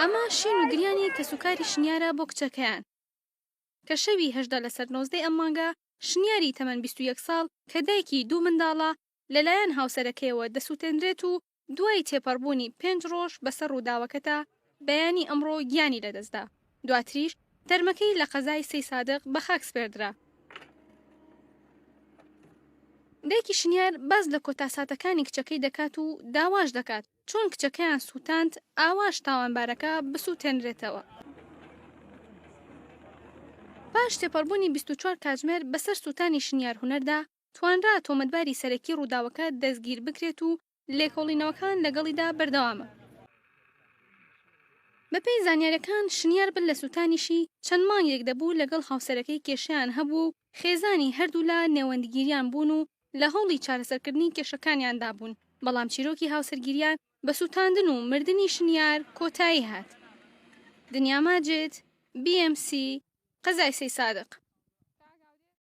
ئەمە شین و گریانی کەسوکاری شنیارە بۆ کچەکەیان، کە شەوی 18 لەسەر 19 ئەم مانگە شنیاری تەمەن 21 ساڵ کە دایکی دوو منداڵە لەلایەن هاوسەرەکەیەوە دەسوتێنرێت و دوای تێپەڕبوونی پێنج ڕۆژ بەسەر ڕووداوەکەدا بەیانی ئەمڕۆ گیانی لەدەستدا، دواتریش تەرمەکەی لە قەزای سەیسادق بەخاک سپێردرا. دایکی شنیار باس لە کۆتا ساتەکانی کچەکەی دەکات و داواش دەکات چۆن کچەکەیان سووتاند ئاواش تاوانبارەکە بسووتێنرێتەوە. پاش تێپەڕبوونی 24 کاتژمێر بەسەر سووتانی شنیار هونەردا، توانرا تۆمەتباری سەرەکی ڕووداوەکە دەستگیر بکرێت و لێکۆڵینەوەکان لەگەڵیدا بەردەوامە. بەپێی زانیاریەکان شنیار بەر لە سوتانیشی چەند مانگێک دەبوو لەگەڵ هاوسەرەکەی کێشەیان هەبووە و خێزانی هەردوولا نێوەندگیریان بوون و لە هەوڵی چارەسەرکردنی کێشەکانیاندا بوون، بەڵام چیرۆکی هاوسەرگیریان بە سوتاندن و مردنی شنیار کۆتایی هات. دنیا ماجد، BMC، قەزای سەیسادق.